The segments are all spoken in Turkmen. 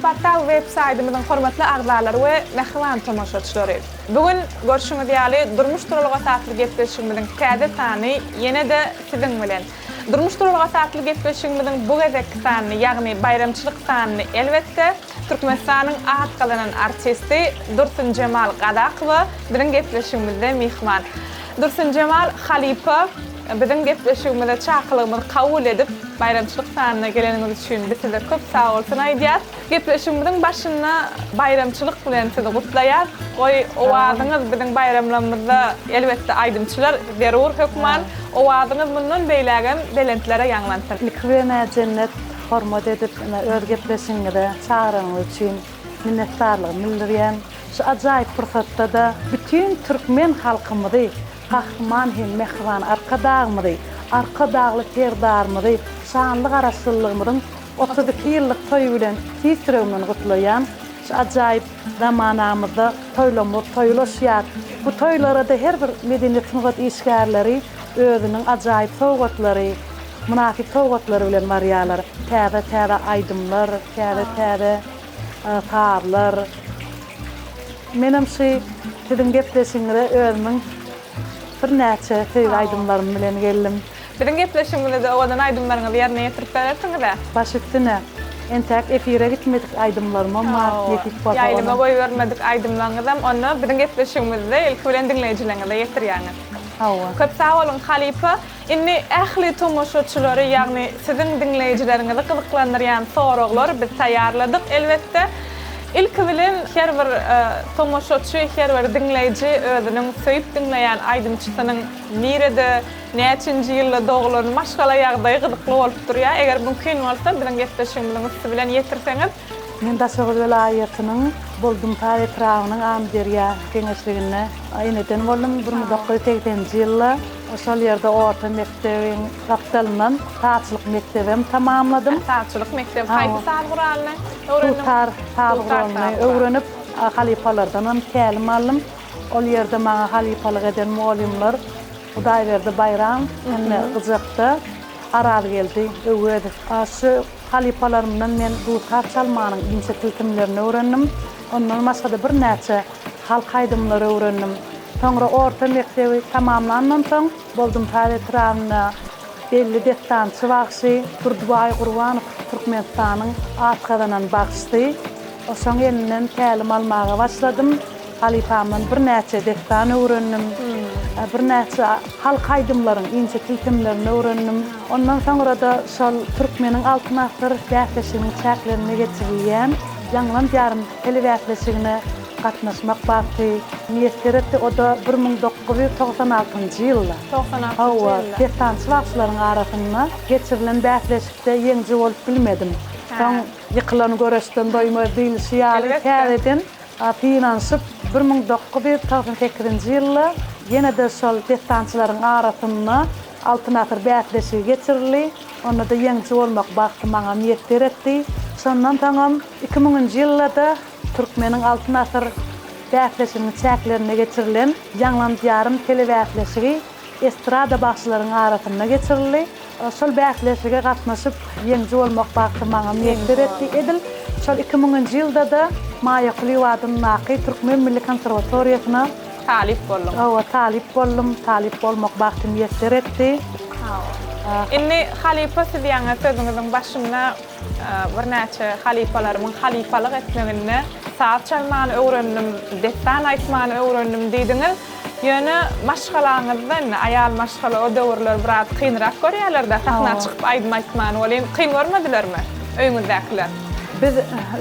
Portal web saýdymyzyň hormatly agzalary we mähriban tomaşaçylary! Bu gün, görşüňiz ýaly, Durmuş duralgasy atly gepleşigimiziň täze sany ýene-de siziň bilen. Durmuş duralgasy atly gepleşigimiziň bu gezekki sanyny, ýagny baýramçylyk sanyny, elbetde, Türkmenistanyň at gazanan artisti Dursunjemal Gazakowa biziň gepleşigimizde myhman. Dursunjemal halypa biziň gepleşigimize çakylygymyzy kabul edip, baýramçylyk sanyna geleniňiz üçin biz size köp sagbolsun aýdýas. Gepleşigimiziň başynda baýramçylyk bilen sizi gutlaýas. Goý, owazyňyz biziň baýramlarymyzda, elbetde, aýdymçylar zerur, hökman. Owazyňyz mundan beýlägem belentlere ýaňlansyn. Ilki bilen-ä Jennet hormat edip, ine, öz gepleşigiňize çagyranyňyz üçin minnetdarlygymy bildirýän. Şu ajaýyp pursatda-da bütin türkmen halkymyzy Gahryman hem mähriban Arkadagymyzy, Arkadagly Serdarymyzy şanly Garaşsyzlygymyzyň 32 ýyllyk toýy bilen tüýs ýüregimden gutlaýan. Şu ajaýyp zamanamyzda toýlarymyz toýlaşýar. Bu toýlara-da her bir medeniýet-sungat işgärleri özüniň ajaýyp sowgatlary, mynasyp sowgatlary bilen barýarlar. Täze-täze aýdymlar, täze-täze sazlar. Menem şu siziň gepleşigiňize özümiň birnäçe söýgi aýdymlarym bilen geldim. Biziň gepleşigimizde-de owadan aýdymlaryňyzy ýerine ýetirip berersiňiz-ä? Baş üstüne. Entäk efire gitmedik aýdymlarymam bar, nesip bolsa ony. Ýaýlyma goýbermedik aýdymlaryňyzam onda biziň gepleşigimizde ilki bilen diňleýjileriňize ýetirýäňiz. Hawa. Köp sag boluň halypa. Indi ähli tomaşaçylary, ýagny siziň diňleýjileriňizi gyzyklandyrýan soraglary biz taýýarladyk, elbetde. Ilki bilen her bir tomaşaçy, her bir diňleýji özüniň söýüp diňleýän aýdymçysynyň nirede, näçinji ýylda doglan, maşgala ýagdaýy gyzykly bolup durýar. Eger mümkin bolsa, biziň gepleşigimiziň üsti bilen ýetirseňiz. Men Daşoguz welaýatynyň Boldumsaz etrabynyň Amyderýa geňeşliginde eneden boldum. 1980-nji ýylda şol ýerde orta mekdebiň gapdalyndan sazçylyk mekdebem tamamladym. Sazçylyk mekdebi haýsy saz guralyny öwrendiňiz? Dutar saz guralyny öwrenip, halypalardanam tälim aldym. Ol ýerde maňa halypalyk eden mugallymlar Hudaýberdi Baýramow hem-de gyjakda Arazgeldi Öwezow. Şu Halypalarymdan men dutar çalmanyň inçe tilsimlerini öwrendim. Ondan başga-da birnäçe halk aýdymlary öwrendim. Soňra orta mekdebi tamamlandan soň, Boldumsaz etrabynda belli dessançy bagşy Durdybaý Gurbanow Türkmenistanyň at gazanan bagşysy. Oşoň elinden tälim almaga başladym. Halypamdan birnäçe dessan öwrendim. Birnäçe halk aýdymlaryň inçe tilsimlerini öwrendim. Ondan soňra-da şol Türkmeniň Altyn asyr bäsleşiginiň çäklerinde geçirilýän Ýaňlan diýarym telebäsleşigine gatnaşmak bagty miýesser etdi. O-da 1996-njy ýylda. 96-njy ýylda. Dessançy bagşylaryň arasynda geçirilen bäsleşikde ýeňiji bolup bilmedim. Soň Ýykylan göreşden doýmaz diýlişi ýaly täzeden Synanyşyp, 1998-nji ýylda ýene-de şol dessançylaryň arasynda Altyn asyr bäsleşigi geçirildi. Onda-da ýeňiji bolmak bagty maňa miýesser etdi. Şondan soňam iki müňünji ýylda-da Türkmeniň Altyn asyr bäsleşiginiň çäklerinde geçirilen Ýaňlan Diýarym telebäsleşigi estrada bagşylaryň arasynda geçirildi. Şol bäsleşige gatnaşyp, ýeňiji bolmak bagty maňa miýesser etdi. Edil şol iki müňünji ýylda-da Maýa Kulyýewa adyndaky Türkmen milli konserwatoriýasyna Talyp bolduň. Hawa, talyp boldum. Talyp bolmak bagty miýesser etdi. Hawa. Indi halypa siz ýaňy sözüňiziň başynda Birnäçe halypalarymyň halypalyk etmeginde saz çalmany öwrendim, dessan aýtmany öwrendim diýdiňiz. Ýöne maşgalaňyzda indi aýal maşgala o döwürler biraz kynrak görýärler-dä sahna çykyp aýdym aýtmany welin kyn görmedilermi öýüňizdäkiler? Biz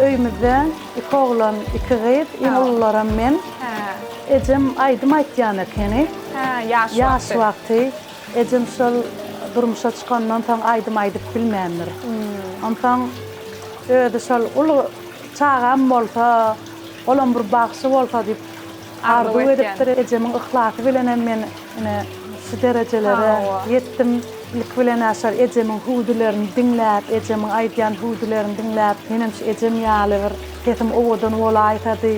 öýümizde iki oglan, iki gyz, iň ulularam men. Ejem aýdym aýtýan ekeni. Ýaş wagty. Ejem şol durmuşa çykandan soň aýdym aýdyp bilmändir. Onsoň özi şol uly çagam bolsa, olam bir bagşy bolsa diýip arzuw edipdir. Ejemiň yhlasy bilenem men ine şu derejelere ýetdim. Ilki bilen-ä şol ejemiň hüwdülerini diňläp, ejemiň aýdýan hüwdülerini diňläp, menem şu ejem ýaly bir sesim owadan bolaýsady,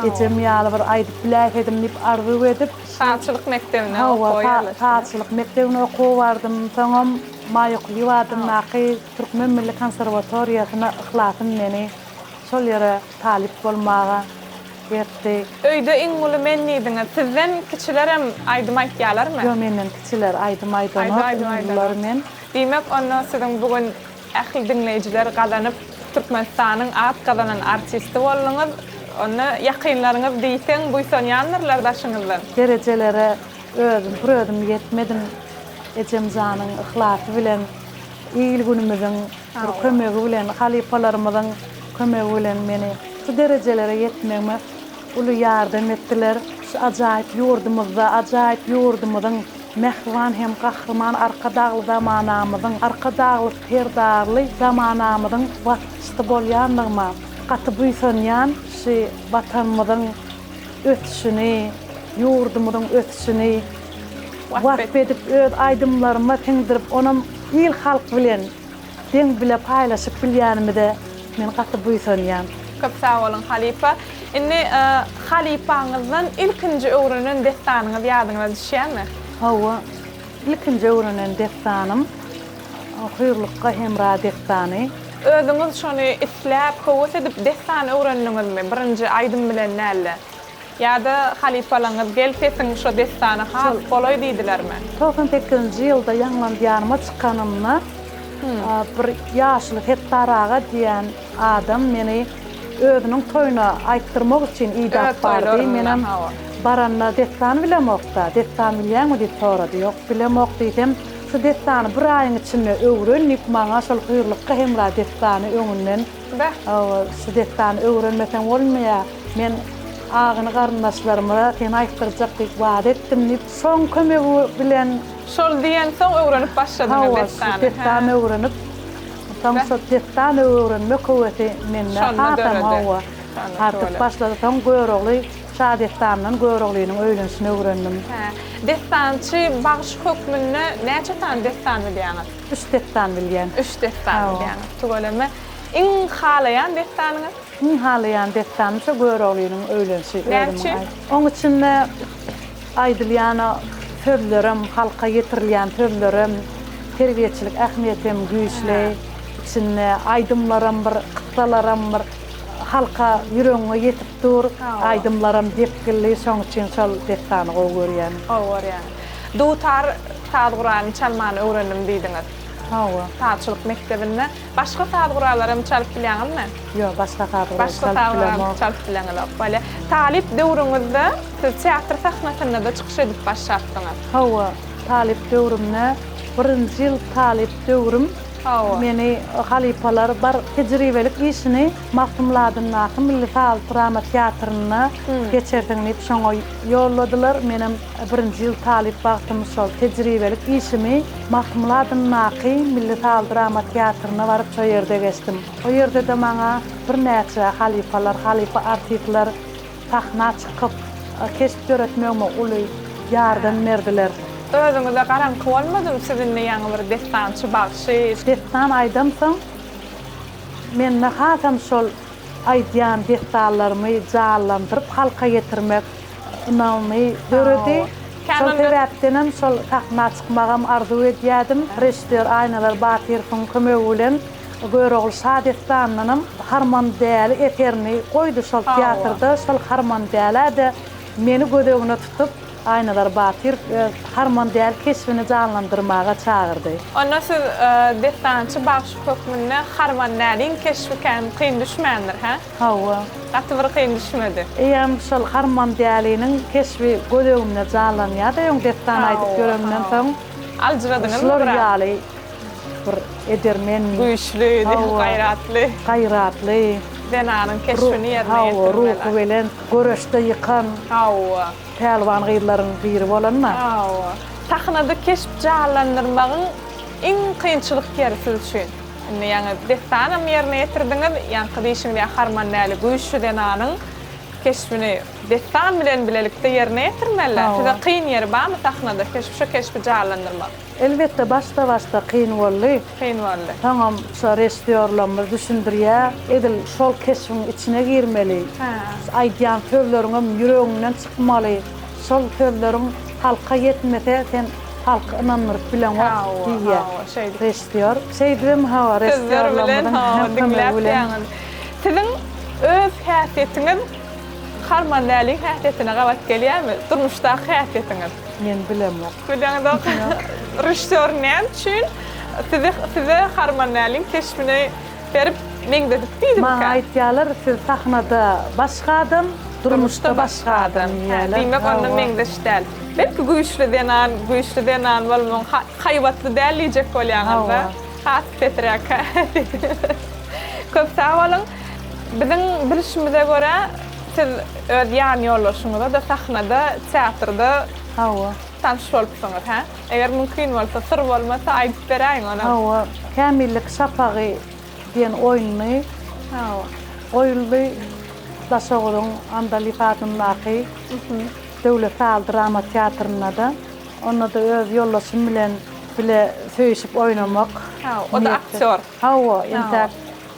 ejem ýaly bir aýdyp biläýsedim diýip arzuw edip, Sazçylyk mekdebine okuwa ýerleşdiňiz. Hawa, sazçylyk mekdebine okuwa bardym. Soňam Maýa Kulyýewa adyndaky Türkmen milli konserwatoriýasyna yhlasym meni Şol ýere talyp bolmaga ýetdi. Öýde iň uly men diýdiňiz. Sizden kiçilerem aýdym aýtýalarmy? Ýok, menden kiçiler aýdym aýdanok, iň ululary men. Diýmek, onda siziň bu gün ähli diňleýjiler gazanyp, Türkmenistanyň at gazanan artisti bolduňyz. Onda ýakynlaryňyz diýseň buýsanýandyrlar daşyňyzdan. Derejelere özüm, bir özüm ýetmedim. Ejem janyň yhlasy bilen, il-günümiziň bir kömegi bilen, halypalarymyzyň kömegi bilen meni şu derejelere ýetmegime uly ýardam etdiler. Şu ajaýyp ýurdumyzda, ajaýyp ýurdumyzyň mähriban hem Gahryman Arkadagly zamanamyzyň, Arkadagly Serdarly zamanamyzyň waspçysy bolýanlygyma gaty buýsanýan. Şu Watanymyzyň ösüşini, ýurdumyzyň ösüşini wasp edip, öz aýdymlaryma siňdirip, onam il-halk bilen deň bile paýlaşyp bilýänimize men gaty buýsanýan. Köp sag boluň halypa. Indi halypaňyzdan ilkinji öwrenen dessanyňyz ýadyňyza düşýärmi? Hawa, ilkinji öwrenen dessanym Hüýrlukga Hemra dessany. Özüňiz şony isläp, höwes edip dessan öwrendiňizmi, birinji aýdym bilen däl-de? Ýa-da halypalaryňyz gel sesiň şo dessana has golaý diýdilermi? 98-nji ýylda Ýaňlandyýanyma çykanymda bir ýaşuly Setdar aga diýen adam meni özüniň toýuna aýtdyrmak üçin idäp bardy. Menem baranda dessan bilemok-da, dessan bilýäňmi diýip sorady. Ýok, bilemok diýsem, şu dessany bir aýyň içinde öwren diýip maňa şol Hüýrlukga Hemra dessany öňünden Beh. Şu dessany öwrenmeseň bolmaýar. Men agyny garyndaşlaryma seni aýtdyrjak diýip wada etdim diýip, şoň kömegi bilen. Şol diýensoň öwrenip başladyňyz dessany. Hawa, şu dessany öwrenip, soň şo dessan öwrenmek höwesi mende hasam hawa, artyp başlady. Soň Görogly şadessanyndan Göroglynyň öýlenişini öwrendim. Hä. Dessançy bagşy hökmünde näçe sany dessan bilýäňiz? Üç dessan bilýän. Üç dessan bilýäňiz. Tüweleme. Iň halaýan dessanyňyz? Iň halaýan dessanym şo Göroglynyň öýlenişi Näme üçin? Oň içinde aýdylýan sözlerem, halka ýetirilýän sözlerem, terbiýeçilik ähmiýetem güýçli. Içinde aýdymlaram bir, kyssalaram bir halka ýüregiňe ýetip dur. Aýdymlaram depginli, şoň üçin şol dessany gowy görýän. Gowy görýäňiz. Dutar saz guralyny çalmany öwrendim diýdiňiz. Hawa. Sazçylyk mekdebinde. Başga saz gurallaram çalyp bilýäňizmi? Ýok, başga saz guraly Başga çalyp saz guraly bilemok. çalyp bileňizok. Bolýa. Talyp döwrüňizde siz teatr sahnasynda-da çykyş edip başlapsyňyz. Hawa, talyp döwrümde, birinji ýyl talyp döwrüm Hawa. meni halypalar bar tejribelik işini Magtymguly adyndaky Milli saz drama teatrynda geçersiň diýip şoňa ýolladylar. Menem birinji ýyl talyp wagtym şol tejribelik işimi Magtymguly adyndaky Milli saz drama teatryna baryp şo ýerde geçdim. O ýerde-de maňa birnäçe halypalar, halypa artistler sahna çykyp, keşp döretmegime uly ýardam berdiler. Özüňize garaňky bolmadymy siz indi ýaňy bir dessançy bagşy. Dessan aýdamsoň, mende hasam şol aýdýan dessanlarymy janlandyryp halka ýetirmek ynamy döredi. Şol sebäpdenem şol sahna çykmagam arzuw edýärdim. Režissýor Aýnazar Batyrowyň kömegi bilen Görogly şa dessanyndanam Harmandäli eserini goýdy şol teatrda. Şol Harmandälä-de meni göz öňüne tutup, Aýnazar Batyrow öz Harmandäli keşbini janlandyrmaga çagyrdy. Onda siz dessançy bagşy hökmünde Harmandäliň keşbi kän kyn düşmändir, hä? Hawa. Gaty bir kyn düşmedi. Eýýäm şol Harmandäliniň keşbi göz öňümde janlanýar-da öň dessan aýdyp ýöremden soň. Aljyradyňyzmy Şular biraz? ýaly bir edermen. Güýçli, gaýratly. Gaýratly. Zenanyň keşbini ýerine ýetirmeli. Hawa, ruhubelent, göreşde ýykan. Hawa. Pälwan gyzlaryň biri bolanda. Hawa. Sahnada keşp janlandyrmagyň iň kynçylyk ýeri siz üçin? Indi ýaňy dessanam ýerine ýetirdiňiz, ýaňky diýşiňiz ýaly Harmandäli güýçli zenanyň keşbini dessan bilen bilelikde ýerine ýetirmeli. Size kyn ýeri barmy sahnada keşp, şo keşbi janlandyrmak? Elbetde başda-başda kyn boldy. Kyn boldy. Soňam şo režissýorlarymyz düşündirýär, edil şol keşbiň içine girmeli. Aýdýan sözleriňem ýüregiňden çykmaly. Şol sözleriň halka ýetmese sen Halky ynandyryp bileňok diýýär režissýor. Şeýdibem hawa Sözler bilen režissýorlarymyzyň hawa kömegi diňläp bilen. ýaňy. Siziň. Öz häsiýetiňiz Harmandäliň häsiýetine gabat gelýärmi? Durmuşdaky häsiýetiňiz? Men bilemok. Bileňizok. Režissýor näme üçin sizi size Harmandäliň keşbini berip meňzedip diýdimikä? Maňa aýtýarlar, siz sahnada başga adam, durmuşda başga adam diýýärler. Diýmek onda meňzeş däl. Belki güýçli zenan, güýçli zenan bolmagyň haýbatly däl diýjek bolýaňyzda. Has pesräk häsiýetiňiz. Köp sag boluň. Biziň bilşimize görä, siz öz ýan ýoldaşyňyza-da sahnada, teatrda Hawa. tanyş bolupsyňyz, hä? Eger mümkin bolsa, syr bolmasa aýdyp beräýiň onam. Hawa. Kämillik şapagy diýen oýnuny Hawa. goýuldy. Daşoguzyň Andalyp adyndaky Döwlet saz drama teatrynda-da. Onda-da öz ýoldaşym bilen bile söýüşip oýnamak. Hawa, o-da aktýor. Hawa, entäk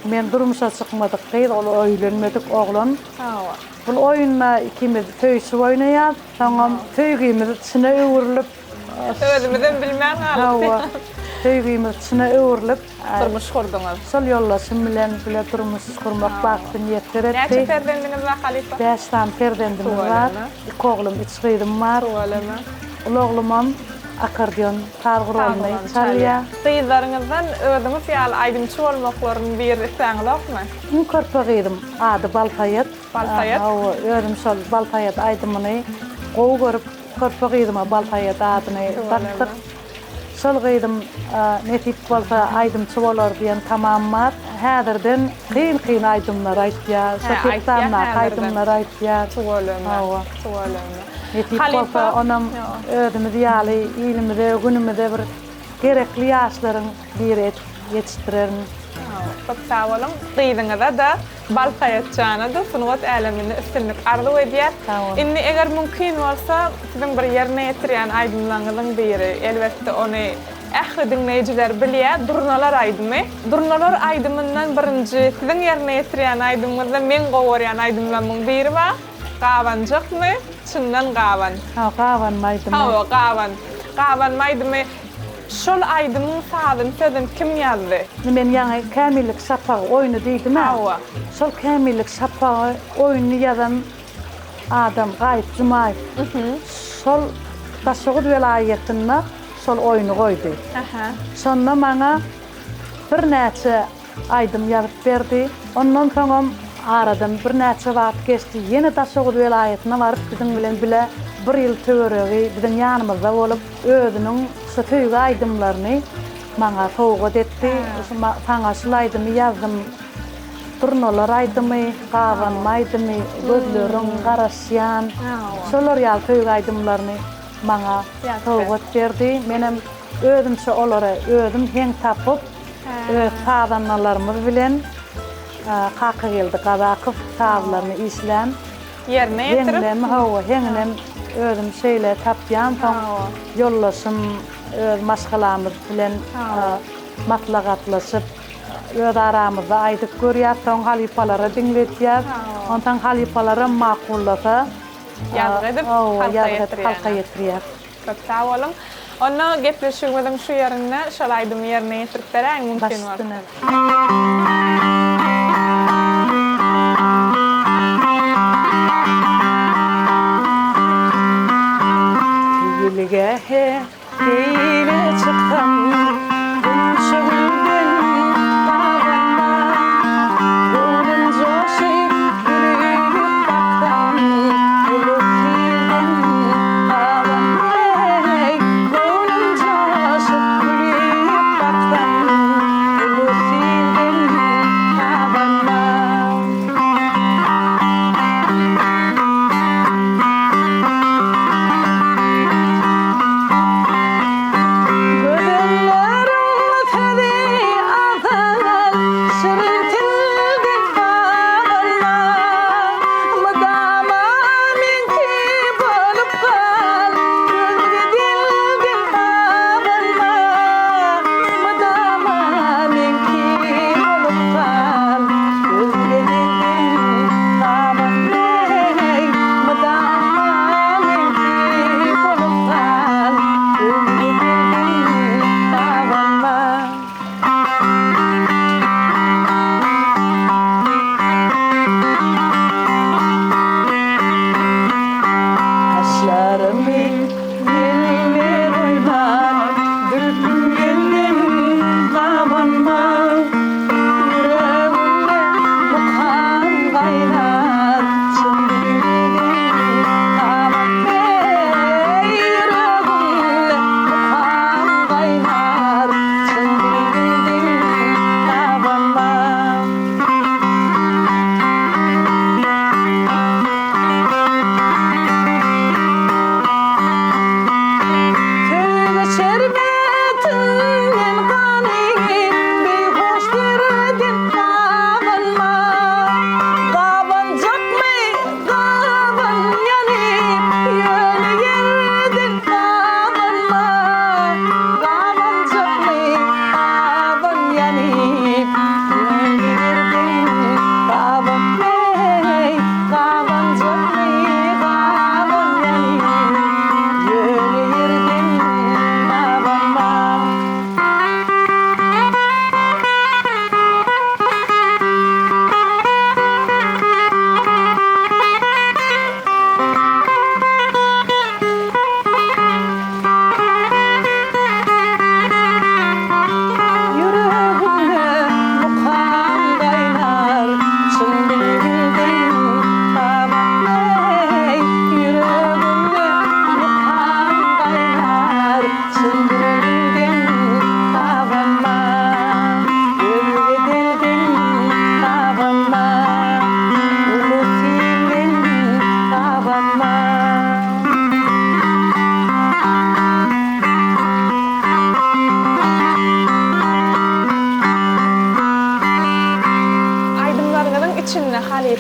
men durmuşa çykmadyk gyz, ol öýlenmedik oglan. Hawa. Bul oýunda ikimiz söýüşip oýnaýas. Soňam söýgimiz çyna öwrülip. Özümizem bilmän galyp. Hawa, söýgimiz çyna öwrülip. Durmuş gurduňyz. Şol ýoldaşym bilen bile durmuş gurmak bagty miýesser etdi. Näçe perzendiňiz bar, halypa? Bäş sany perzendimiz bar. Iki oglum, üç gyzym bar. Tüweleme. Uly oglumam akkordeon saz guralyny çalýar. Gyzlaryňyzdan özüňiz ýaly aýdymçy bolmaklaryny bir isläňizokmy? Iň körpe gyzym ady Balsaýat. Balsaýat. Hawa, özüm şol Balsaýat aýdymyny gowy görüp, körpe gyzyma Balsaýat adyny dakdyk. Şol gyzym nesip bolsa aýdymçy bolar diýen tamam bar. Häzirden kyn-kyn aýdymlar aýtýar. Şo dessandaky aýdymlary aýtýar. Tüweleme. Tüweleme. Nesip bolsa onam özümiz ýaly ilimize, günümize bir gerekli ýaşlaryň biri edip ýetişdirerin. Köp sag boluň. Gyzyňyza-da Balsaýat jana-da sungat äleminde üstünlik arzuw edýäs. Indi eger mümkin bolsa, siziň bir ýerine ýetirýän aýdymlaryňyzyň biri, elbetde ony ähli diňleýjiler bilýär, Durnalar aýdymy. Durnalar aýdymyndan birinji siziň ýerine ýetirýän aýdymyňyzda meň gowy görýän aýdymlarymyň biri bar. Gabanjakmy? Çyndan gaban. Ha, gabanma aýdymy. Hawa, gaban. Gabanma aýdymy. Şol aýdymyň sazyny, sözüni kim ýazdy? Indi men ýaňy Kämillik şapagy oýny diýdim-ä. Hawa. Şol Kämillik şapagy oýnuny ýazan adam Gaýyp Jumaýew. Şol Daşoguz welaýatynda şol oýny goýdy. Şonda maňa birnäçe aýdym ýazyp berdi. Ondan soňam aradan birnäçe wagt geçdi. Ýene Daşoguz welaýatyna baryp biziň bilen bile bir ýyl töweregi biziň ýanymyzda bolup, özüniň şu söýgi aýdymlaryny maňa sowgat etdi. Saňa şul aýdymy ýazdym. Durnalar aýdymy, Gabanma aýdymy, Gözleriň, Garaşýan, şolar ýaly söýgi aýdymlaryny maňa sowgat berdi. Menem özümçe olara özüm heň tapyp, Öz sazandalarymyz bilen Kakageldi Gazakow sazlaryny işlän. Ýerine ýetirip. Heňinem, hawa, heňinem özüm şeýle tapýan, soň ýoldaşym öz maşgalamyz bilen maslahatlaşyp, öz aramyzda aýdyp görýäs, soň halypalara diňletýäs. Onsoň halypalaram makullasa, Ýazgy edip, halka ýetirýäs. Köp sag boluň. Onda gepleşigimiziň şu ýerinde şol aýdymy ýerine ýetirip beräýiň mümkin bolsa. Seýilgähe Seýle çyksam, gunça gülden gabanma. Göwnüm joşup, gülüp baksam, bulut ýerden gabanma. Eý, göwnüm joşup, gülüp baksam, bulut ýerden gabanma.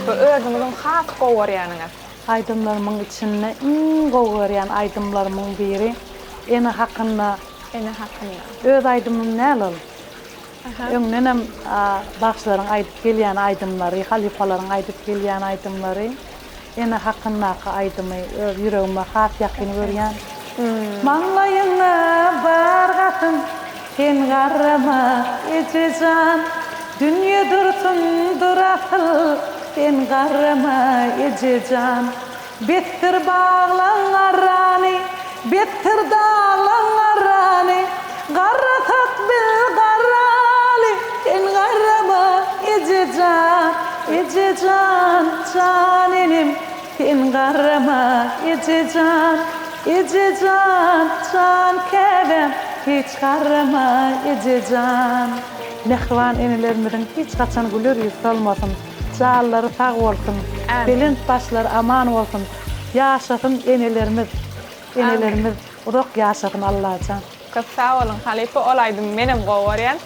halypa özüňiziň has gowy görýäniňiz? Aýdymlarymyň içinde iň gowy görýän aýdymlarymyň biri Ene hakynda. Ene hakynda. Öz aýdymym däl ol. Öňdenem bagşylaryň aýdyp gelýän aýdymlary, halypalaryň aýdyp gelýän aýdymlary. Ene hakyndaky aýdymy öz ýüregime has ýakyn görýän. Maňlaýyňda bar gasyn, sen garrama, eje jan. Dünýe dursun, dur asyl, sen garrama, eje jan. Besdir baglaň garrany, besdir daglaň garrany, Garrasak biz garraly, sen garrama, eje jan, Eje jan, jan enem, sen garrama, eje jan, Eje jan, jan käbäm, hiç garrama, eje jan. Mähriban enelerimiziň hiç haçan güler ýüzi solmasyn. Janlary sag bolsun, belent başlary aman bolsun, ýaşasyn enelerimiz, enelerimiz uzak ýaşasyn Allajan. Köp sag boluň halypa ol aýdymy menem gowy görýän.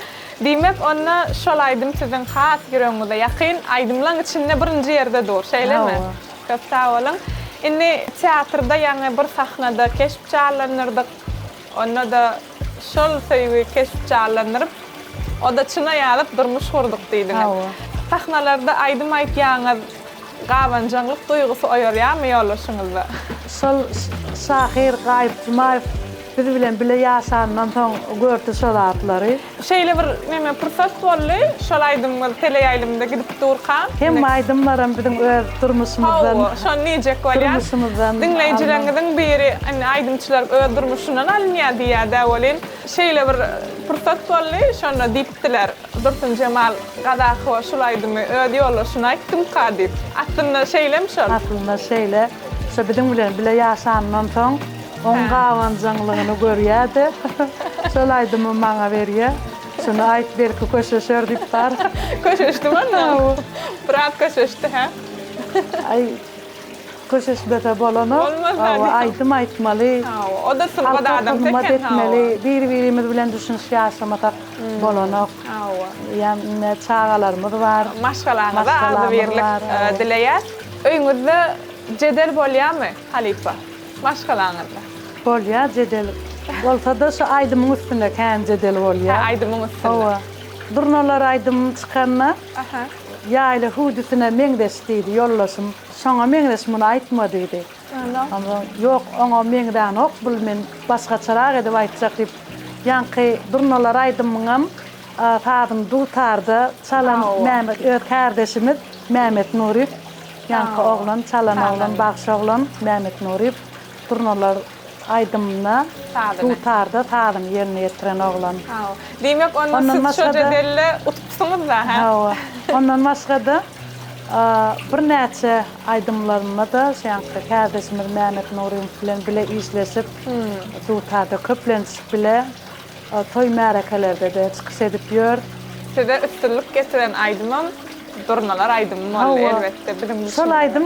Diýmek onda şol aýdym siziň has ýüregiňize ýakyn aýdymlaň içinde birinji ýerde dur şeýlemi? Hawa. Köp sag boluň. Indi teatrda ýaňy bir sahnada keşp janlandyrdyk. Onda-da şol söýgi keşp janlandyryp, o-da çyna ýazyp durmuş gurduk diýdiňiz. Hawa. Sahnalarda aýdym aýtýaňyz, gabanjaňlyk duýgusy oýarýarmy ýoldaşyňyzda? Şol şahyr Gaýyp Jumaýew biz bilen bile ýaşanyndan soň gördi şo zatlary. Şeýle bir neme pursat boldy, şol aýdymyňyz teleýaýlymda gidip durka. Hemme aýdymlaram biziň öz durmuşymyzdan. Hawa, şony diýjek bolýan. Durmuşymyzdan. Diňleýjileriňiziň biri, indi aýdymçylar öz durmuşyndan alynýar diýýär-dä welin, şeýle bir pursat boldy, şonda diýipdiler, Dursunjemal Gazakowa şul aýdymy öz ýoldaşyna aýtdymyka diýip. Aslynda şeýlemi şol? Aslynda şeýle. Şo biziň bilen bile ýaşanyndan soň, oň gabanjaňlygyny görýär-de, şol aýdymy maňa berýär. Şuny aýt, belki köşeşer diýip bar. Köşeşdimi onda? Biraz köşeşdi, hä? Aý, köşeşmese bolanok. Bolmaz-da. Hawa, aýdym aýtmaly. Hawa, o-da sungat Halka adamsy hyzmat eken, hawa. etmeli. Bir-birimiz bilen düşünişip ýaşamasak bolanok. Hawa. Ýa indi çagalarymyz bar. Maşgalaňyza Maşgalamyz agzybirlik bar, hawa. dileýäs. Öýüňizde jedel bolýarmy, halypa? Maşgalaňyzda? Bolýar jedel. Bolsa-da şu aýdymyň üstünde kän jedel bolýar. Hä, aýdymyň üstünde. Hawa. Durnalar aýdymym çykanda, Ýaýla hüwdüsine meňzeş diýdi ýoldaşym. Şoňa meňzeş muny aýtma diýdi. Onsoň, Ýok, oňa meňzänok bul men başgaçarak edip aýtjak diýip, ýaňky Durnalar aýdymyňam sazyny dutarda çalan Mämmet öz kärdeşimiz Mämmet Nuryýew, ýaňky oglan, çalan oglan, bagşy oglan Mämmet Nuryýew Durnalar aýdymyna dutarda sazyny ýerine ýetiren oglan. Hawa. Diýmek, onda siz şo jedelde utupsyňyz-da, hä? Hawa. Ondan başga-da, birnäçe aýdymlarynda-da şu ýaňky kärdeşimiz Mämmet Nurymow bilen bile işleşip, dutarda köplenç bile toý-märekelerde-de çykyş edip ýör. Size üstünlik getiren aýdymam Durnalar aýdymy boldy elbetde biziň Şol aýdym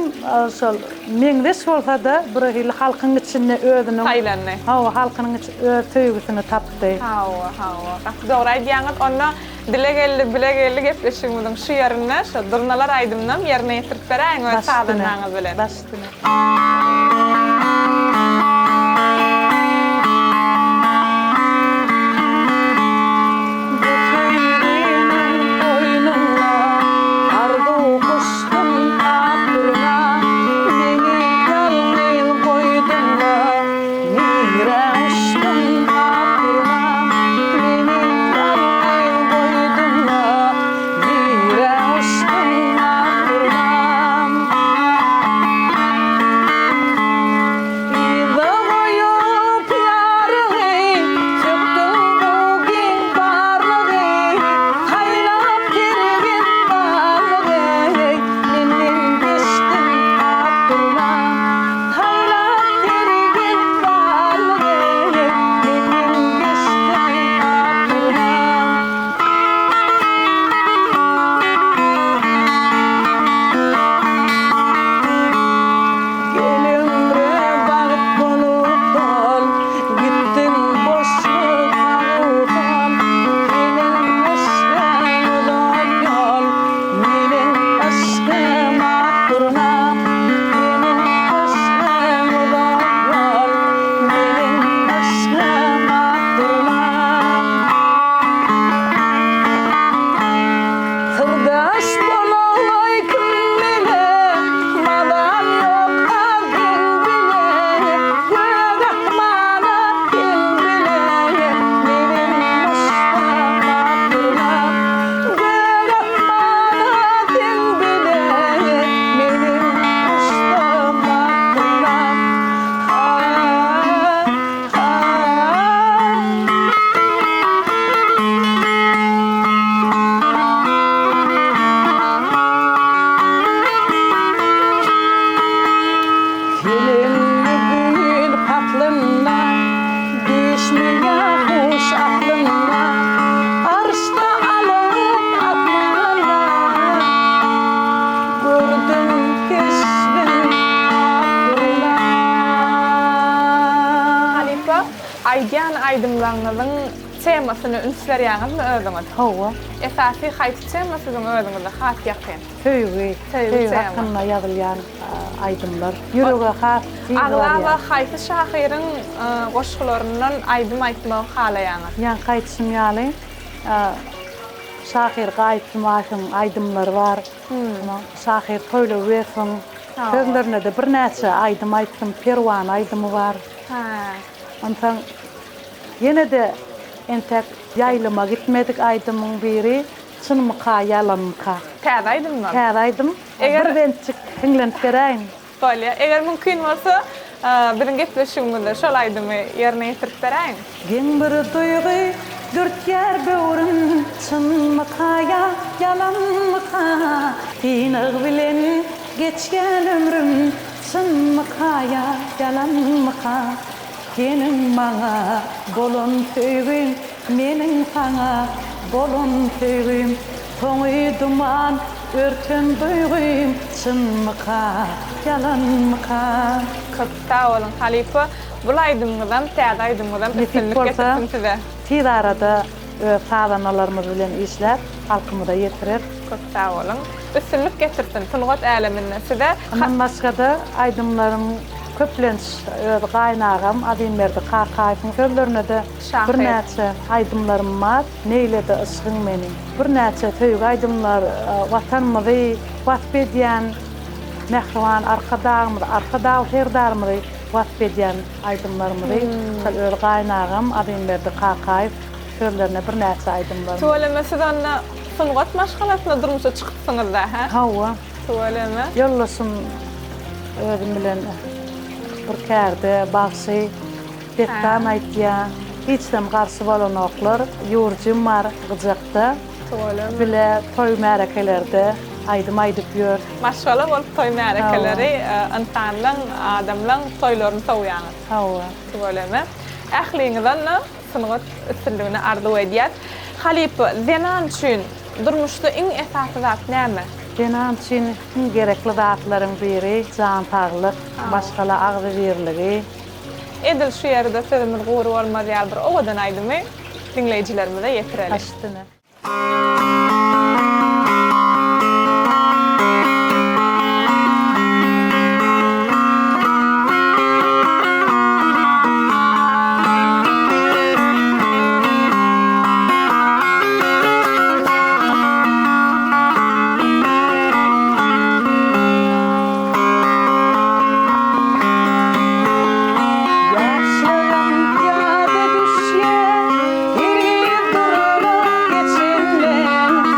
şol meňzeş bolsada birhili halkyň içinde özüniň Saýlandy. Hawa halkynyň içi öz söýgüsini tapdy. Hawa hawa gaty dogry aýdýaňyz onda dile geldi bile geldi gepleşigimiziň şu ýerinde şo Durnalar aýdymynam ýerine ýetirip beräýiň öz Baş üstüne sazandaňyz bilen. Baş üstüne. Bu söýginiň goýnunda arzuw guşdum ak durna, Meni ýalňyz goýduň-la, nirä uçduň ak durna, Meni ýalňyz goýduň-la, Nirä uçduň ak durnam? aýdymlaryňyzyň temasyna üns berýäňizmi özüňiz? Hawa. Esasy haýsy tema siziň özüňize has ýakyn? Söýgi, Söýgi söýgi tema. hakynda ýazylýan aýdymlar ýürege has tiz Aglaba barýar. haýsy şahyryň goşgularyndan aýdym aýtmagy halaýaňyz? Ýaňky aýdyşym ýaly, şahyr Gaýyp Jumaýewiň aýdymlary bar. Şahyr Toýly Öwezowyň sözlerine-de birnäçe aýdym aýtdym. Perwana aýdymy bar. Onsoň ýene-de entek ýaýlyma gitmedik aýdymyň biri Çynmyka, ýalanmyka? Täze aýdymmy? Täze aýdym. Bir bentjik hiňlenip beräýiň. Bolýar. Eger mümkin bolsa, biziň gepleşigimizde şol aýdymy ýerine ýetirip beräýiň. Geň bir duýgy dürtýär böwrüm, Çynmyka ýa ýalanmyka? Synag bilen geçýän ömrüm, Çynmyka ýa ýalanmyka? Seniň maňa bolan söýgiň, meniň saňa bolan söýgim, Soňy duman örten duýgym, çynmyka, ýalanmyka? Köp sag boluň halypa, bul aýdymyňyzam täze aýdymyňyzam Nesip üstünlik bolsa, getirsin size. tiz arada öz sazandalarymyz bilen işläp, halkymyza ýetireris. Köp sag boluň. Üstünlik getirsin sungat äleminde size. Mundan başga-da aýdymlaryň köplenç öz gaýynagam Azimberdi Kakaýewiň sözlerine-de birnäçe aýdymlarym bar. Neýledi yşgyň meni. Birnäçe söýgi aýdymlar, Watanymyzy wasp edýän, mähriban Arkadagymyzy, Arkadagly Serdarymyzy wasp edýän aýdymlarymyzy şol öz gaýynagam Azimberdi Kakaýew sözlerine birnäçe aýdymlarymyzy. Tüweleme siz onda sungat maşgalasynda durmuşa çykypsyňyzda hä? Hawa. Tüweleme. Ýoldaşym özüm bilen bir kärde, bagşy. Dessan aýtýa. Hiçem garşy bolanoklar. Ýurjym bar gyjakda. Tüweleme. Bile toý märekelerde aýdym aýdyp ýör. Maşgala bolup toý märekeleri ynsanlaň, adamlaň toýlaryny sowýaňyz. Hawa. Tüweleme. Ähliňize onda sungat üstünligini arzuw edýäs. Halypa, zenan üçin durmuşda iň esasy zat näme? Zenan üçin iň gerekli zatlaryň biri jan saglyk, maşgala agzybirligi. Edil şu ýerde sözümiz gury bolmaz ýaly bir owadan aýdymy diňleýjilerimize ýetireli. Baş üstüne. Ýaşlygym ýada düşýär, Hergiz durma geçenler.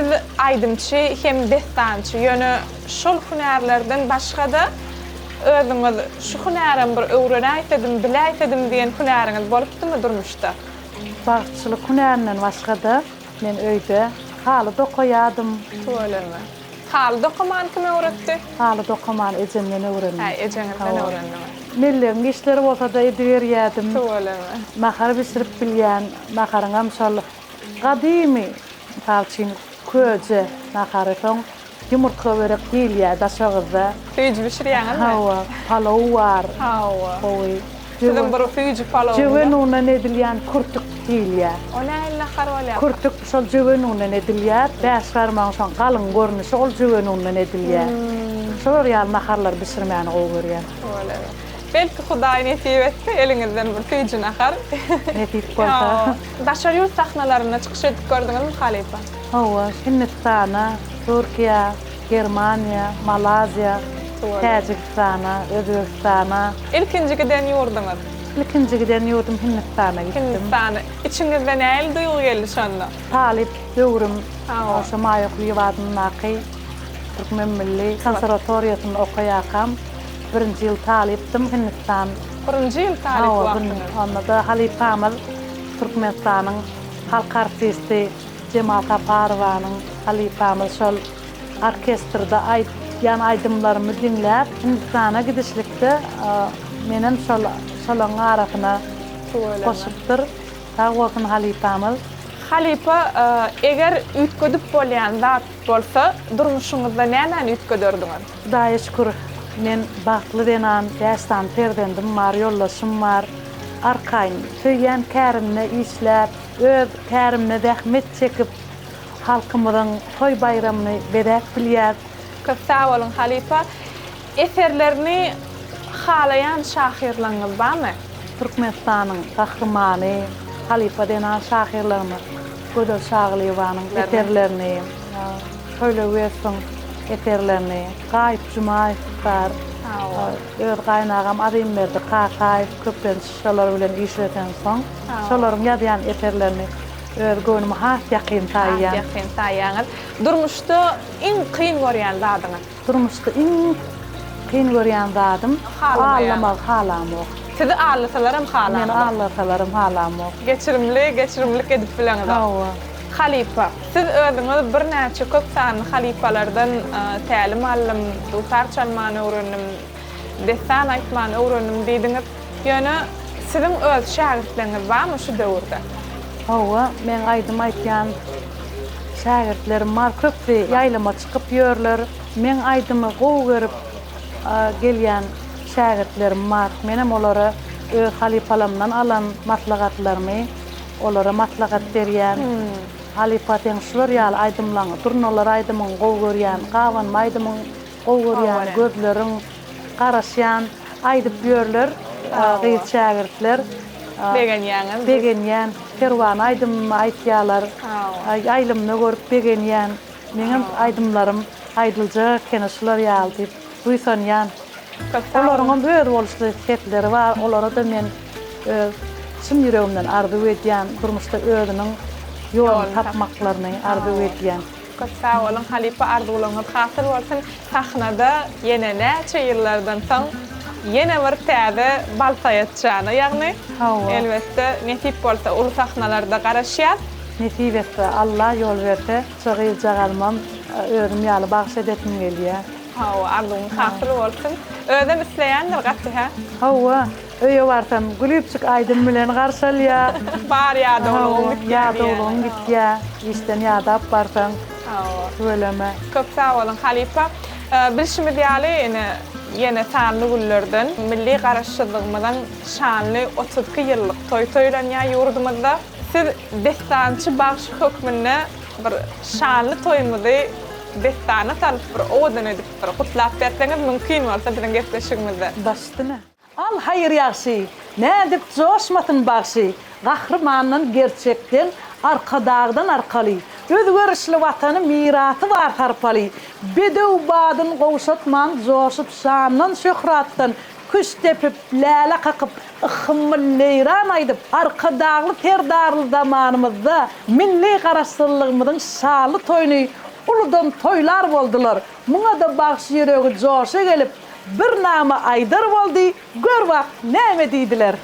Siz aýdymçy hem dessançy, ýöne şol hünärlerden başga-da özüňiz şu hünärem bir öwrenäýsedim, biläýsedim diýen hünäriňiz bolupdymy durmuşda? Bagçylyk hünärinden başga-da men öýde haly dokaýardym. Tüweleme. Haly dokamany kim öwretdi? Haly dokamany ejemden öwrendim. Hä, ejeňizden öwrendiňiz. Mellegiň işleri bolsa-da ediberýärdim. Tüweleme. Nahar bişirip bilýän, naharyňam şol gadymy, mysal üçin, köje nahary, soň ýumurtga börek diýilýär Daşoguzda. Süýji bişirýäňizmi? Hawa, palaw bar. Hawa. Gowy. Siziň bir süýji palawyňyz. Jöwen unundan edilýän kürtük diýilýär. O nähili nahar bolýar? Kürtük şol jöwen unundan edilýär. Bäşbarmagyň şoň galyň görnüşi ol jöwen unundan edilýär. Şolar ýaly naharlary bişirmäni gowy görýän. Tüweleme. Belki Hudaý nesip etse eliňizden bir süýji nahar. Nesip bolsa. Daşary ýurt sahnalarynda çykyş edip gördüňizmi halypa? Hawa, Hindistana, Türkiýä, Germaniýa, Malaziýa, Täjigistana, Özbegistana. Ilkinji giden ýurduňyz? Ilkinji giden ýurdum Hindistana gitdim. Hindistana. Içiňizde nähili duýgy geldi şonda? Talyp döwrüm şo Maýa Kulyýewa adyndaky Türkmen milli konserwatoriýasynda okaýarkam, birinji ýyl talypdym, Hindistan. Birinji ýyl talyp wagtyňyz? Hawa, onda-da halypamyz Türkmenistanyň halk artisti Jemal Saparowanyň halypamyz şol orkestrde aýdýan aýdymlarymy diňläp, Hindistana gidişlikde menem şol şolaryň arasyna goşupdyr. Sag bolsun halypamyz. Halypa eger üýtgedip bolýan zat bolsa durmuşyňyzda nämäni üýtgederdiňiz? Hudaýa şükür men bagtly zenan, bäş sany perzendim bar, ýoldaşym bar. Arkaýyn söýýän kärimde işläp, öz kärimde zähmet çekip, Halkymyzyň toý baýramyny bezäp bilýär. Köp sag boluň halypa. Eserlerini halaýan şahyrlaryňyz barmy? Türkmenistanyň Gahrymany, halypa zenan şahyrlarymyz Gözel Şagylyýewanyň eserlerini, Toýly Öwezowyň eserlerini, Gaýyp Jumaýew bar, öz gaýynagam Azymberdi Kakaýew köplenç şolar bilen işlesensoň, şolaryň ýazýan eserlerini Öz göwnüme has ýakyn saýýan. Has ýakyn saýýaňyz. Durmuşda iň kyn görýän zadyňyz? Durmuşda iň kyn görýän zadym aldamagy halamok. Sizi aldasalaram halamok. Meni aldasalaram halamok. Geçirimli, geçirimlilik edip bileňizok. Hawa. Halypa. Siz özüňiz birnäçe köp sanly halypalardan tälim aldym, dutar çalmany öwrendim, dessan aýtmany öwrendim diýdiňiz. Ýöne siziň öz şägirtleriňiz barmy şu döwürde? Hawa, meň aýdym aýtýan şägirtlerim bar. Köpüsi ýaýlyma çykyp ýörler. Meň aýdymy gowy görüp gelýän şägirtlerim bar. Menem olara öz halypalarymdan alan maslahatlarymy olara maslahat berýän. Halypa seň şular ýaly aýdymlaňy, Durnalar aýdymyňy gowy görýän, Gabanma aýdymyňy gowy görýän, Gözleriň, Garaşýan aýdyp ýörler gyz şägirtler. Begenýäňiz. Begenýän. Perwana aýdymymy aýtýarlar. Ýaýlymda görüp begenýän. Meňem aýdymlarym aýdyljak ekeni şular ýaly diýip buýsanýan. Olaryňam özboluşly sesleri bar. Olara-da men öz çyn ýüregimden arzuw edýän. Durmuşda özüniň ýoluny tapmaklaryny arzuw edýän. Köp sag boluň halypa arzuwlaryňyz hasyl bolsun sahnada ýene näçe ýyllardan soň ýene bir täze Balsaýatjana ýagny elbetde nesip bolsa uly sahnalarda garaşýas. Nesip etse Alla ýol berse şu gyzjagazymam özüm ýaly bagş edesim gelýä. Hawa arzuwyň hasyl bolsun. Özem isleýändir gaty hä? Hawa. Öýe barsam, Gülüpjik aýdym bilen garşy alýar. Bar ýadawlygyň gitýär diýýär. Ýadawlygyň gitýär. Işden ýadap barsaň. Hawa. Tüweleme. Köp sag boluň halypa. Bilşimiz ýaly ine ýene sanly günlerden milli Garaşsyzlygymyzyň şanly 32 ýyllyk toýy toýlanýar ýurdumyzda. Siz dessançy bagşy hökmünde bir şanly toýumyzy dessana salyp bir owadan edip bir gutlap berseňiz mümkin bolsa biziň gepleşigimizde. Baş üstüne. Al haýyr ýagşy, nädip joşmasyn bagşy, Gahrymandan gerçekden, Arkadagdan arkaly, Özgerişli Watany mirasy bar sarpaly, Bedew badyn gowşatman joşup şandan şöhratdan. Küşt depip, läle kakyp, yhym-leýran aýdyp, Arkadagly Serdarly zamanymyzda milli Garaşsyzlygymyzyň şanly toýuny uludan toýlar boldular. Muňa-da bagşy ýüregi joşa gelip, bir nama aýdar boldy, gör bak, näme diýdiler.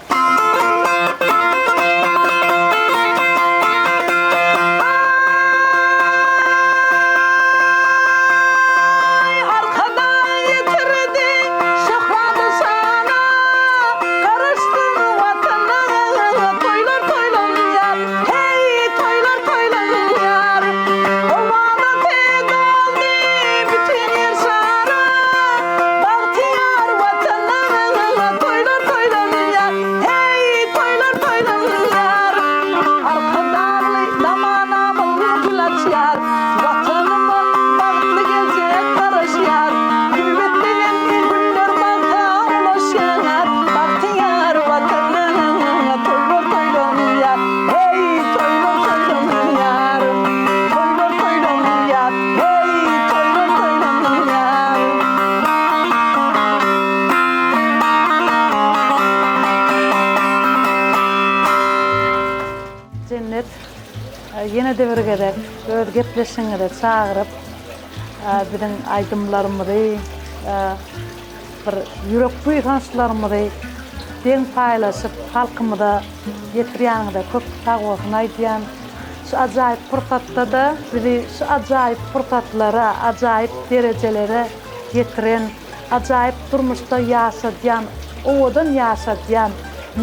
Aý, Arkadag ýetirdi şöhrat-u şana, Garaşsyz Watana toýlar toýlanýar, heý, toýlar toýlanýar. Owazasy doldy bütin ýer şara, Bagtyýar Watana toýlar toýlanýar, heý, toýlar toýlanýar. Arkadagly zamanamyz gül açýar, Watanyma bagtly geljek garaşýar. Gübetlenen günler bagta ulaşýar, Bagtyýar Watanyma toýlar toýlanýar, heý, toýlar toýlanýar. Toýlar toýlanýar, heý, toýlar toýlanýar. Jennet, ýene-de bir gezek öz gepleşigiňize çagyryp, biziň aýdymlarymyzy, bir ýürek buýsançlarymyzy deň paýlaşyp, halkymyza ýetirýäniňize köp sagbolsun aýdýan. Şu ajaýyp pursatda-da bizi şu ajaýyp pursatlara, ajaýyp derejelere ýetiren, ajaýyp durmuşda ýaşadýan, owadan ýaşadýan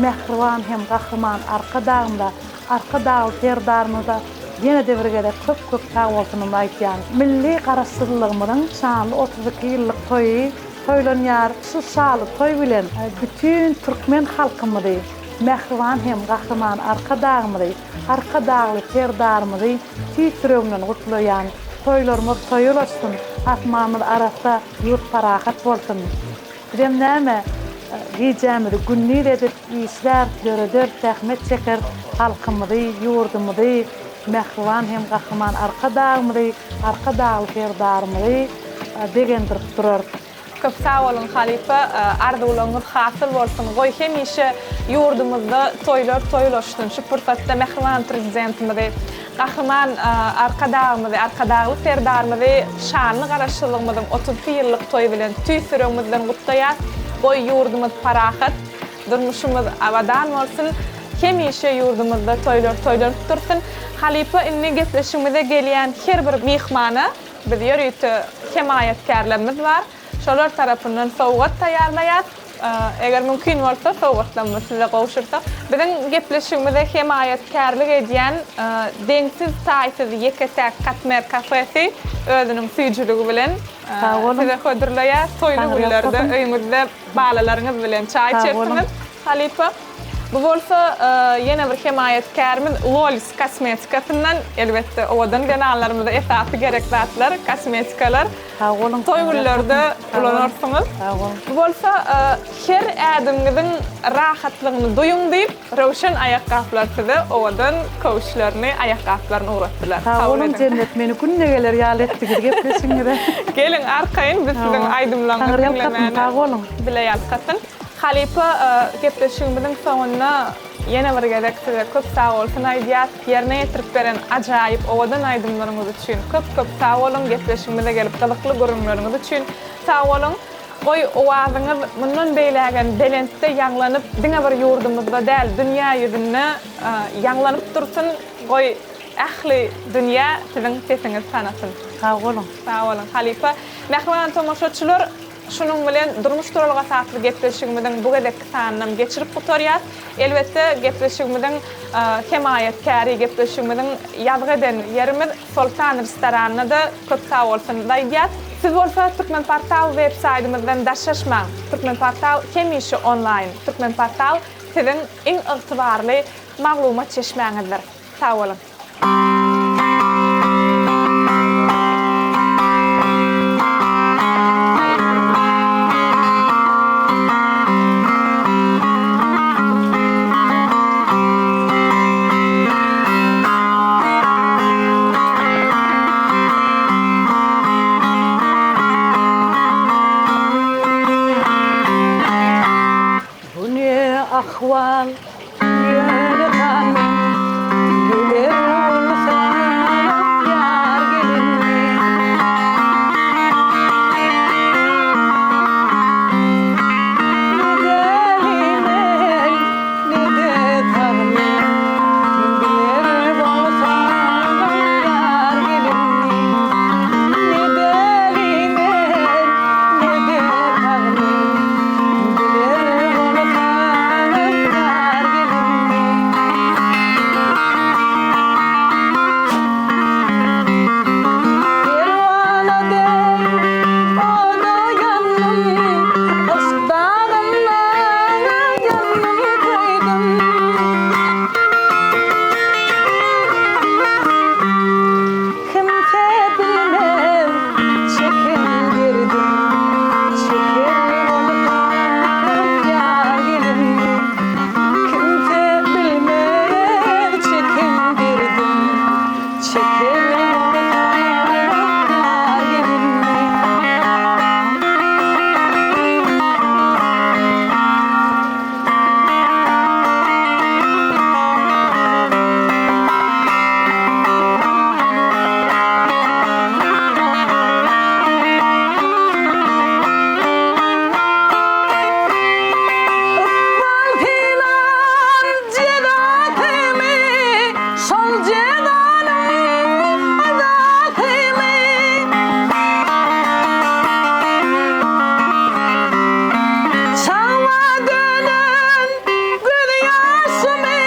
mähriban hem Gahryman Arkadagymyza, Arkadagly Serdarymyza ýene-de bir gezek köp-köp sagbolsunymy aýdýan. Milli Garaşsyzlygymyzyň şanly 32 ýyllyk toýy toýlanýar. Şu şaly toý bilen bütin türkmen halkymyzy, mähriban hem Gahryman Arkadagymyzy, Arkadagly Serdarymyzy tüýs ýüregimden gutlaýan. Toýlarymyz toýa ulaşsyn, asmanymyz arassa, ýurt parahat bolsun! Bizem näme, gijämizi gündiz edip işläris, dörederis, zähmet çekeris, halkymyzy, ýurdumyzy, mähriban hem Gahryman Arkadagymyzy, Arkadagly Serdarymyzy begendirip durarys. Köp sag boluň halypa, arzuwlaryňyz hasyl bolsun, goý hemişe ýurdumyzda toýlar toýlaşsyn, şu pursatda mähriban Prezidentimizi, Gahryman Arkadagymyzy, Arkadagly Serdarymyzy şanly Garaşsyzlygymyzyň 32 ýyllyk toýy bilen tüýs ýüregimizden gutlaýas. Goý, ýurdumyz parahat, durmuşymyz abadan bolsun! Hemişe ýurdumyzda toýlar toýlanyp dursun! Halypa, indi gepleşigimize gelýän her bir myhmana biz ýörite hemaýatkärlerimiz bar. Şolar tarapyndan sowgat taýýarlaýas. Eger mümkin bolsa, sowgatlarymyzy size gowşursak. Biziň gepleşigimize hemaýatkärlik edýän deňsiz-taýsyz ýeke-täk Katmer kafesi özüniň süýjüligi bilen size hödürleýär. Toýly günlerde öýüňizde balalaryňyz bilen çaý içersiňiz, halypa. Bu bolsa ýene bir hemaýatkärimiz Lolis kosmetikasyndan. Elbetde, owadan zenanlarymyza esasy gerek zatlar, kosmetikalar. Sag boluň. Toý günlerde ulanarsyňyz. Sag boluň. Bu bolsa her ädimiňiziň rahatlygyny duýuň diýip, Röwşen aýakgaplar size owadan köwüşlerini, aýakgaplaryny ugratdylar. Sag boluň Jennet, meni günde geler ýaly etdiňiz gepleşigiňize. Geliň arkaýyn biz siziň aýdymlaryňyzy diňlemäne. Sag boluň. Bile ýalkasyn. Halypa gepleşigimiziň soňunda ýene bir gezek size köp sagbolsun aýdýas. Ýerine ýetirip beren ajaýyp owadan aýdymlaryňyz üçin köp köp sag boluň gepleşigimize gelip gyzykly gürrüňleriňiz üçin sag boluň. Goý owazyňyz mundan beýlägem belentde ýaňlanyp diňe bir ýurdumyzda däl dünýä ýüzünde ýaňlanyp dursun goý ähli dünýä siziň sesiňizi tanasyn. Sag boluň. Sag boluň halypa. Mähriban tomaşaçylar Şunuň bilen Durmuş duralgasy atly gepleşigimiziň bu gezekki sanynam geçirip gutarýas. Elbetde, gepleşigimiziň hemaýatkäri, gepleşigimiziň ýazgy eden ýerimiz Soltan restoranyna-da köp sagbolsun aýdýas. Siz bolsa Türkmenportal web saýtymyzdan daşlaşmaň. Türkmenportal hemişe onlaýn. Türkmenportal siziň iň ygtybarly maglumat çeşmäňizdir. Sag boluň! Şol jezanyň azasymy? Çagba dönen gözýaşymy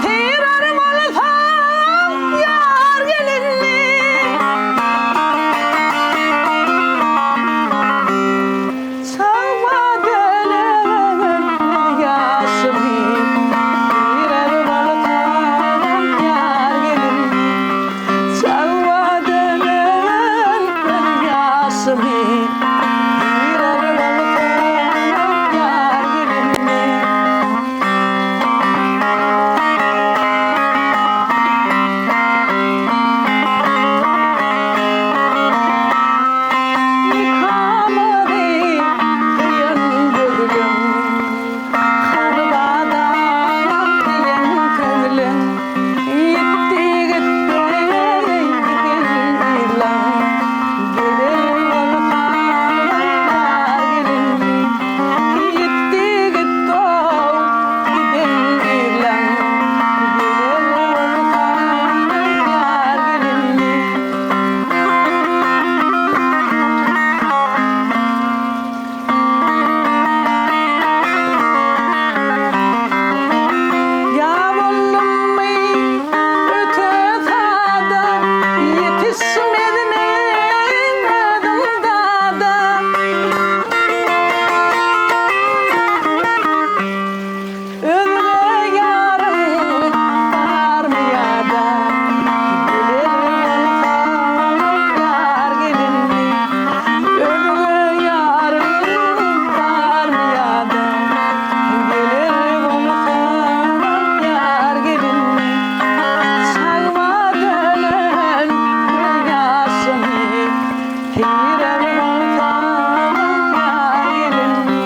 Syrar bolsaň ýar gelinmi? Çagba dönen gözýaşymy Syrar bolsaň ýar gelinmi? Çagba dönen gözýaşymy Syrar bolsaň ýar gelinmi? Nikamyzy gyýan gözleň, Kalba diýen sözleň, Ýitdi gitdi giden yzlaň, Geler bolsa ýar gelinli. Ýitdi gitdi-ow giden yzlaň, Geler bolsa ýar gelinli. Ýa boldummy öte sada, Ýetişmezmi özüm dada. Özge ýaryň barmy ýa-da, Geler bolsa ýar gelinli. Özge ýaryň barmy ýa-da, Geler bolsa ýar gelinli. Çagba dönen göz ýaşymy, Tirer bolsa ýar gelinli.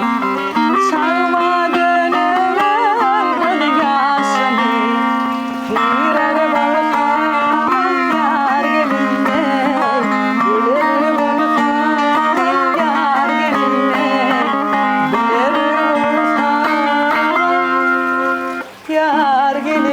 Çagba dönen göz ýaşymy, Tirer bolsa ýar gelinli. Geler bolsa ýar gelinli. Biler bolsa ýar gelinli.